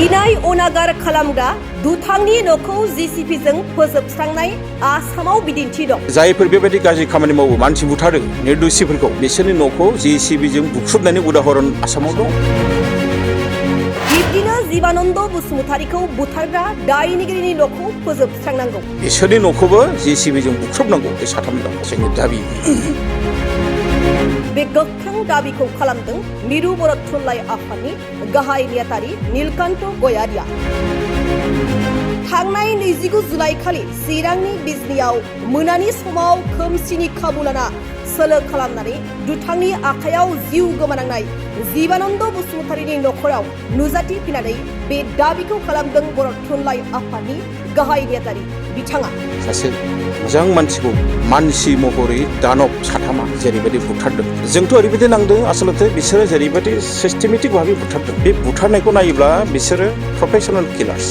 इनाय अनागार खालामग्रा दुथांनि न'खौ जिसिपिजों फोजोबस्रांनाय आसामाव बिदिन्थि दं। जायफोर बेबायदि गाज्रि खामानि मावो मानसि बुथारो निर्दोषिफोरखौ बिसोरनि न'खौ जिसिपिजों बुख्रुबनायनि उदाहरन आसामाव दं। बिब्दिनो जीवानन्द बसुमतारीखौ बुथारग्रा दायनिगिरिनि न'खौ फोजोबस्रांनांगौ। बिसोरनि न'खौबो जिसिपिजों बुख्रुबनांगौ बे साथाम दं जोंनि दाबि। बे गोख्रों दाबिखौ खालामदों मिरु बर' थुनलाइ आफादनि गाहाय नेहाथारि नीलकान्त गयारिया। थांनाय 29 जुलाइ खालि चिरांनि बिजनियाव मोनानि समाव खोमसिनि खाबु लाना सोलो खालामनानै दुथांनि आखायाव जिउ गोमानांनाय जीवानन्द बसुमतारीनि न'खराव नुजाथिफैनानै बे दाबिखौ खालामदों बर' थुनलाइ आफादनि गाहाय नेहाथारि बिथाङा। सासे मोजां मानसिखौ मानसि महरै दानब साथामा जेरैबायदि बुथारदों जोंथ' ओरैबायदि नांदों आसलते बिसोरो जेरैबायदि सिस्टेमेटिक भाबै बुथारदों बे बुथारनायखौ नायोब्ला बिसोरो प्रफेशनेल किलार्स।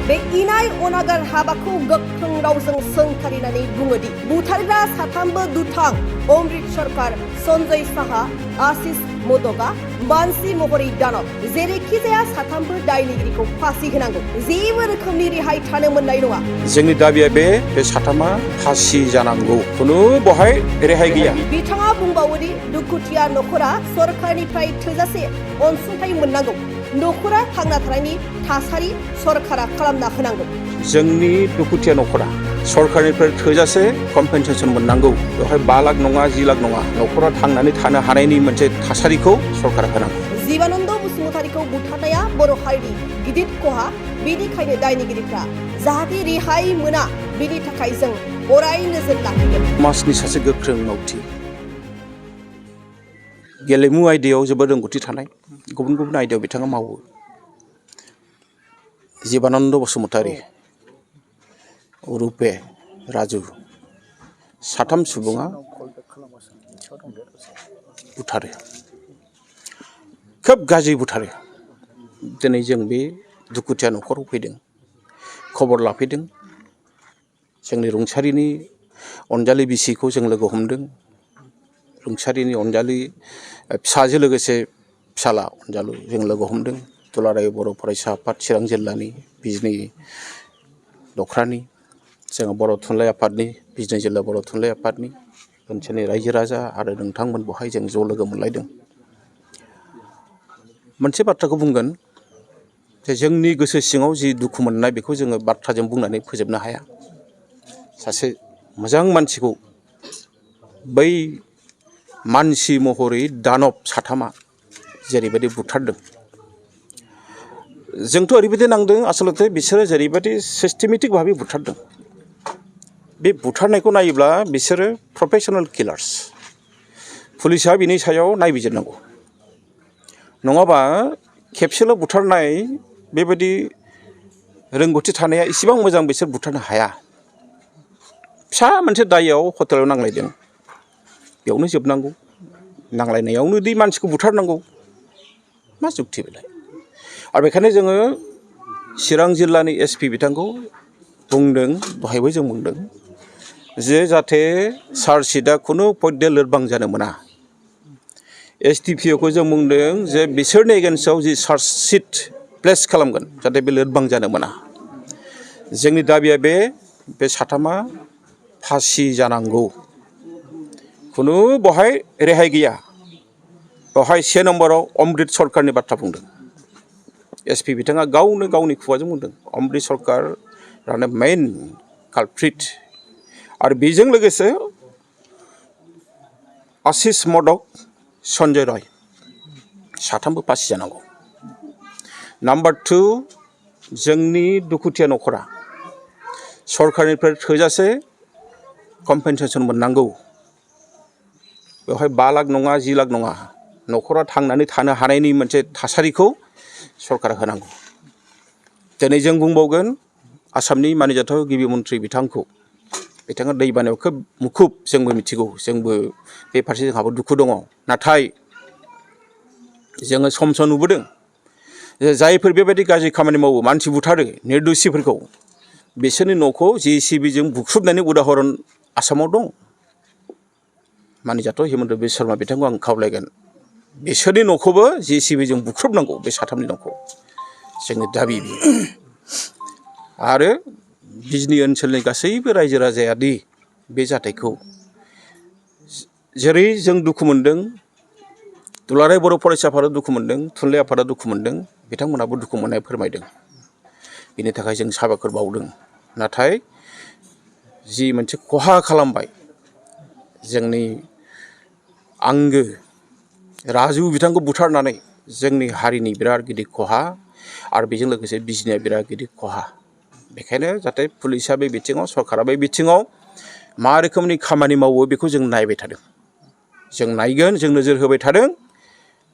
बे इनाय अनागार हाबाखौ गोख्रों रावजों सोंखारिनानै बुङोदि बुथारग्रा साथामबो दुथां अमृत सरकार, सन्जय साहा, आशिष मोदकआ मानसि महरै दानब। जेरैखि जाया साथामबो दायनिगिरिखौ फासि होनांगौ। जेबो रोखोमनि रेहाय थानो मोननाय नङा। जोंनि दाबिया बे साथामा फासि जानांगौ। खुनु बहाय रेहाय गैया। बिथाङा बुंबावोदि दुखुथिया न'खरा सरकारनिफ्राय थोजासे अनसुंथाइ मोननांगौ। न'खरा थांना थानायनि थासारि सरकारा खालामना होनांगौ। जोंनि दुखुथिया न'खरा सरकारनिफ्राय थोजासे कम्पेनसेसन मोननांगौ। बेवहाय 5 लाख नङा 10 लाख नङा न'खरा थांनानै थानो हानायनि मोनसे थासारिखौ सरकारा होनांगौ। जीवानन्द बसुमतारीखौ बुथारनाया बर' हारिनि गिदिर खहा। बेनिखायनो दायनिगिरिफ्रा जाहाथे रेहाय मोना बेनि थाखाय जों अराय नोजोर लाखिगोन। समाजनि सासे गोख्रों मावथि गेलेमु आयदायाव जोबोद रोंगौथि थानाय गुबुन गुबुन आयदायाव बिथाङा मावो। जीवानन्द बसुमतारी, रुपे, राजु साथाम सुबुङा बुथारो, खोब गाज्रि बुथारो। दिनै जों बे दुखुथिया न'खराव फैदों, खबर लाफैदों। जोंनि रुंसारिनि अनजालि बिसिखौ जों लोगो हमदों। रुंसारिनि अनजालि फिसाजो लोगोसे फिसाला अनजालु जों लोगो हमदों। दुलाराय बर' फरायसा आफाद चिरां जिल्लानि बिजनि दख्रानि जोङो बर' थुनलाइ आफादनि बिजनि जिल्ला बर' थुनलाइ आफादनि ओनसोलनि रायजो राजा आरो नोंथांमोन बहाय जों ज' लोगो मोनलायदों। मोनसे बाथ्राखौ बुंगोन जे जोंनि गोसो सिङाव जि दुखु मोननाय बेखौ जोङो बाथ्राजों बुंनानै फोजोबनो हाया। सासे मोजां मानसिखौ बै मानसि महरै दानब साथामा जेरैबायदि बुथारदों जोंथ' ओरैबायदि नांदों आसलते बिसोरो जेरैबायदि सिस्टेमेटिक भाबै बुथारदों बे बुथारनायखौ नायोब्ला बिसोरो प्रफेशनेल किलार्स। पुलिसा बिनि सायाव नायबिजिरनांगौ। नङाबा खेबसेल' बुथारनाय बेबायदि रोंगौथि थानाया इसेबां मोजां बिसोर बुथारनो हाया। फिसा मोनसे दायाव हटेलाव नांलायदों बेयावनो जोबनांगौ। नांलायनायावनो दि मानसिखौ बुथारनांगौ मा जुक्ति बेलाय। आरो बेखायनो जोङो चिरां जिल्लानि एसपि बिथांखौ बुंदों, दहायबो जों बुंदों जे जाहाथे चार्जसिटआ खुनु पयदे लोरबां जानो मोना। एसडिपिअखौ जों बुंदों जे बिसोरनि एगेन्स्टआव जि चार्जसिट प्लेस खालामगोन जाहाथे बे लोरबां जानो मोना। जोंनि दाबिया बे साथामा फासि जानांगौ। खुनु बहाय रेहाय गैया। बेवहाय 1 नम्बराव अमृत सरकारनि बाथ्रा बुंदों। एसपि बिथाङा गावनो गावनि खुगाजों बुंदों अमृत सरकारानो मेइन कालप्रिट। आरो बेजों लोगोसे आशिष मोदक, सन्जय रय साथामबो फासि जानांगौ। नाम्बार 2 जोंनि दुखुथिया न'खरा सरकारनिफ्राय थोजासे कम्पेनसेसन मोननांगौ। बेवहाय 5 लाख नङा 10 लाख नङा न'खरा थांनानै थानो हानायनि मोनसे थासारिखौ सरकारा होनांगौ। दिनै जों बुंबावगोन आसामनि मानिजाथाव गिबि मन्थ्रि बिथांखौ। बिथाङा दैबानायाव खोब मुखुब जोंबो मिथिगौ। जोंबो बे फारसे जोंहाबो दुखु दङ। नाथाय जोङो सम सम नुबोदों जे जायफोर बेबायदि गाज्रि खामानि मावो मानसि बुथारो निर्दोषिफोरखौ बिसोरनि न'खौ जिसिबिजों बुख्रुबनायनि उदाहरन आसामाव दं। मानिजाथाव हिमन्त बिश्व शर्मा बिथांखौ आं खावलायगोन बिसोरनि न'खौबो JCBजों बुख्रुबनांगौ बे साथामनि न'खौ जोंनि दाबि बियो आरो बिजनि ओनसोलनि गासैबो रायजो राजायादि बे जाथायखौ जेरै जों दुखु मोनदों दुलाराय बर' फरायसा आफादा दुखु मोनदों थुनलाइ आफादा दुखु मोनदों बिथांमोनहाबो दुखु मोननाय फोरमायदों बिनि थाखाय जों साबायखर बावदों नाथाय जि मोनसे खहा खालामबाय जोंनि आंगो राजु बिथांखौ बुथारनानै जोंनि हारिनि बिराद गिदिर खहा आरो बेजों लोगोसे बिजनिया बिराद गिदिर खहा बेखायनो जाहाथे पुलिसा बे बिथिङाव सरकारा बे बिथिङाव मा रोखोमनि खामानि मावो बेखौ जों नायबाय थादों जों नायगोन जों नोजोर होबाय थादों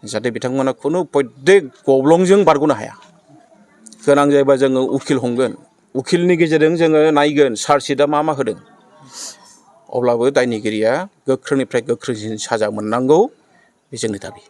जाहाथे बिथांमोना खुनु प्रत्येक गब्लंजों बारग'नो हाया गोनां जायोबा जोङो उकिल हमगोन उकिलनि गेजेरजों जोङो नायगोन चार्जसिटआ मा होदों अब्लाबो दायनिगिरिया गोख्रोंनिफ्राय गोख्रोंसिन साजा मोननांगौ बे जोंनि दाबि